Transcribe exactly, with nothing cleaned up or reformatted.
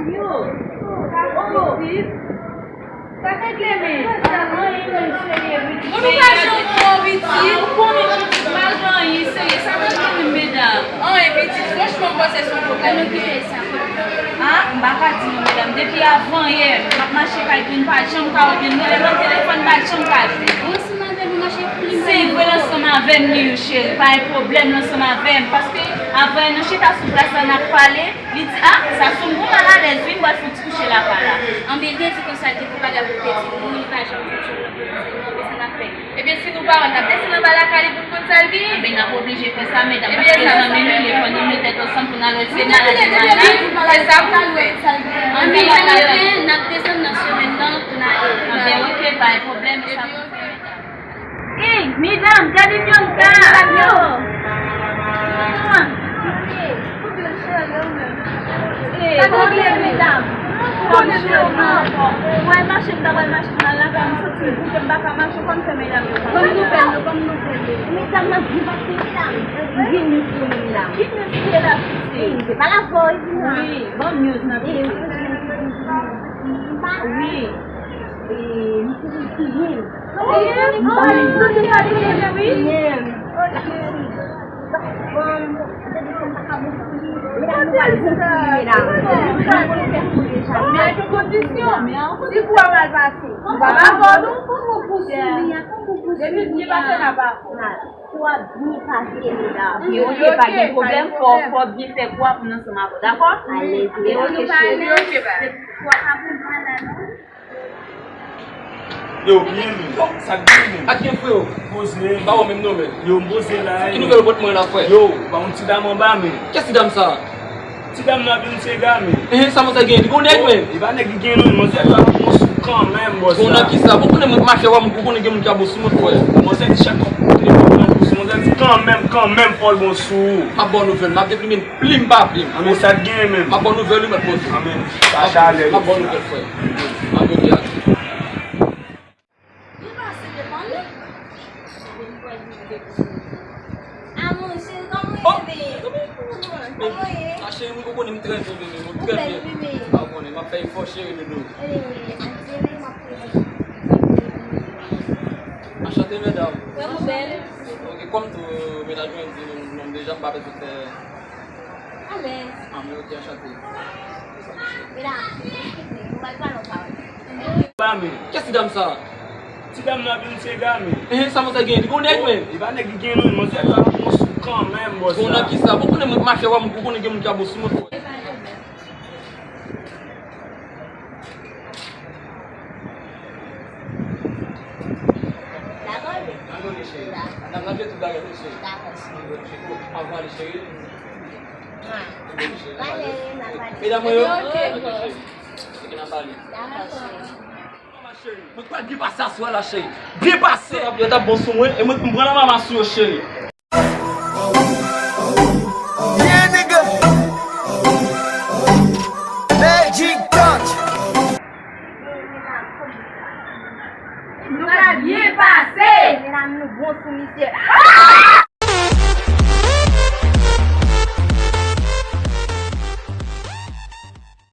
Yo, sa bon pitit. Sa te kleme. Bon, nou pa janm fè w pitit. Ou konnen pitit mal ganyen, serye, sa te kleme, medam. Anyen, pitit, franchman, m panse se yon pwoblèm. Konnen ki fè sa. Ah, m pa ka di non, medam. Depi avanyè, m ap mache kay pou m pa janm ka wè l. M rele nan telefòn, m pa janm ka jwenn. Ou ansanm avè l, ou mache plim. Se vre, l ansanm avè m, li, cheri. Pa gen pwoblèm, l ansanm avè m. Paske avanyè, nou chita sou plas la, n ap pale. Li di, ah, sa sou m, bon, malalèz, wi, m pral fè yon ti kouche lakay la. Anben, li te di konsa, li te gon bagay pou l te di nou, li pa janm di nou, nou konn sa n ap fè. Ebyen, si nou pa wè l, n ap desann anba lakay li pou n konn sa l genyen. Anben, n ap oblije fè sa, medam, paske zanmi nou ye, fò nou met tèt ansanm pou n al wè si se maladi nou malad. Se sa pou nou fè. Anben, n ap desann nan semèn nan pou n ale. Anben, oke, pa gen pwoblèm, e sa pou fè, medam. Ey, medam, gade Bianca! Yo! Sa regle, medam. Konnen medam. Mwen mache, m ta pral mache, m al lakay, m santi m bouke, m pa ka mache, w konn fè medam yo. Ban m nouvèl yo, ban m nouvèl yo. Medam, m ap byen pase, medam. M gen news pou nou la. Ki news ki ye la, pitit? Ey, se pa la voice, non. Wi, ban m news nan, pitit. Wi. E, m te siyen. Wi. Men a ki kondisyon? Si kou a mal pase, nou pa ba vò nou. Depi byen pase, n ap ba vò. Kou a byen pase, medam. Oke, pa gen pwoblèm, fò, fò byen fè kou a pou n ansanm avè w, dakò? Alèz, oke, cheri. Kou a pa pou m pa la, non. Yo, byen, men. Sa k gen, men? Sa k gen, freo? Poze. Pa wè menm non, men. Yo, m poze la. Ki nouvèl ou pote mwen la, frè? Yo, pa yon ti dam anba, men. Kiyès ti dam sa? Ti dam nan vin se ga, men. Ehe, sa manzè gen? Li gon nèg, men. Li pa nèg li gen, non. Manzè sa bon sou kanmenm, bòs la. Bon, nan ki sa? Bon, konnen mwen k mache wè, mwen konnen gen moun ki a bon sou mwen, frè. Manzè di chak fwa pou kote li bon sou manzè di kanmenm, kanmenm fò l bon sou ou. M ap ba w nouvèl, m ap deplimen. Plim pa plim. Anben, sa t genyen menm? M ap ba w nouvèl, wi, mèt poze. Anben, pa chalè. M ap ba w nouvèl, frè. M ap rete ak ou. Nou pa sere pale. A, mon cheri, kòman w ye, bebe? Kòman w ye? Ma chérie, ou konnen m trè byen, bebe. Ou trè byen, bebe. Ou pa konnen, m ap fè efò, cheri doudou. Ee, adye, m ap fè. Anchante, medam. Frè m bèl. Ok, kòm tou, medam, mwen di nou, nou deja, m pa bezwen fè Alèz. Anmwe, ok, anchante. Medam, eskize, nou pral pale yon pawòl. Ba men. Kiyès ti dam sa? Ti dam nan vin se ga men. Ehe, sa manzè gen? Li gon nèg men. Li pa nèg li gen non, manzè sa bon sou kanmenm, bòs la. Bon, nan ki sa? Bon, konnen mwen k mache wè, mwen konnen gen moun ki a bon sou mwen. Dakò, wi. Dakò, cheri. Dakò. N ap, n ap jwe tout bagay, wi, cheri. Dakò, cheri. Anvan ale, cheri. Medam mwen yo. Ok, cheri. Ok, n ap pale. Dakò, cheri. Mwen pral byen pase aswè la, cheri. Byen pase. Yo t ap bon sou mwen, e mwen, m pran la mama sou yo, cheri. Yeah, nigga. Magic touch. Nou ka byen pase. Medam, nou bon sou misye.